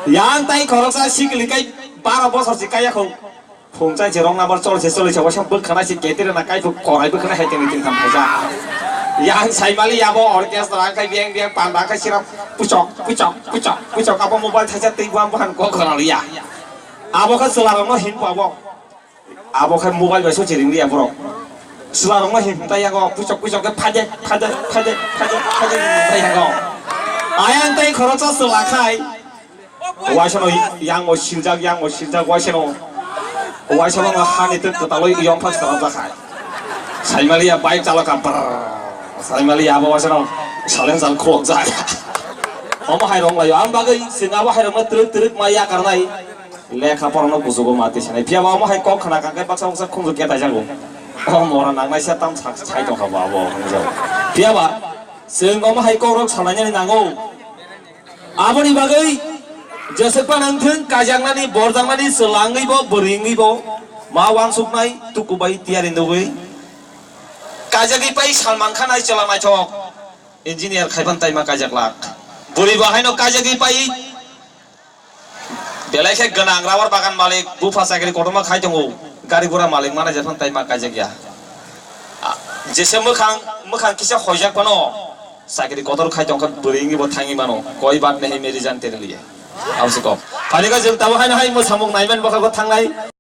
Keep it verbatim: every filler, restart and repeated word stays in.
Yang tai khoroksa sikili kai baro bosor si kaya khong. Phung chai si wrong number chol se choli se waisa bwkhana si ketire na kai phung korai bwkhana hai tengri tingtham khaijak. Yang saimali abo orchestra ang khai biang biang panda khai sirap puchok puchok puchok puchok abo mobile thaisa tei buam buhan kok khoraliya. Abo kha chwlarokno hin pabo. Abo khai mobile bai sochi ringdi aborok. Chwlarokno himtai yago, puchok puchok khe phajek phajek phajek phajek phajek himtai yago. Ayang tai khoroksa chwla khai. Waisano yang o siljak, yang o siljak, waisano. Waisano no hani twi kwtalwi yong phak salam jakhai. Saimaliya bike chaloka brrr. Saimaliya abo waisano silencer khulok jak. Omo hai rong laio. Ang bagwi chwng abo hai rokno twrwk twrwk ma yakarnai. Lekha porano bujugo mati sanai. Phiya ba omo hai kok khna kangkhe baksa baksa khunju keta jago. O mora nangnai sa tam sak sai tongkha ba abo hinjao. Phiya ba chwng omo hai kok rok salainani nango. Aboni bagwi jeswk pa nangthwng kajaknani borjaknani chwla wngwi bo bwrwi wngwi bo ma wansuknai tuku bai tiyari nugwi. Kajagwi pai Salman Khan hai chwla naithok engineer khaipan taima kaijaklak. Bwrwi bo haino kajagwi pai. Belai khe gwnang rubber bagan malik, bupha chakri kotorma khai tongo, gari gura malik mana jephano tai ma kaijak ya. A, jesa mwkhang, mwkhang kisa hoijak phano chakri kotor khai tongkha bwrwi wngwi bo thangwi mano, koi baat nahi meri jaan tere liye. Abose kok. Phani kha jwng tabo haino hai mwsamung naiman bokha bo thangnai.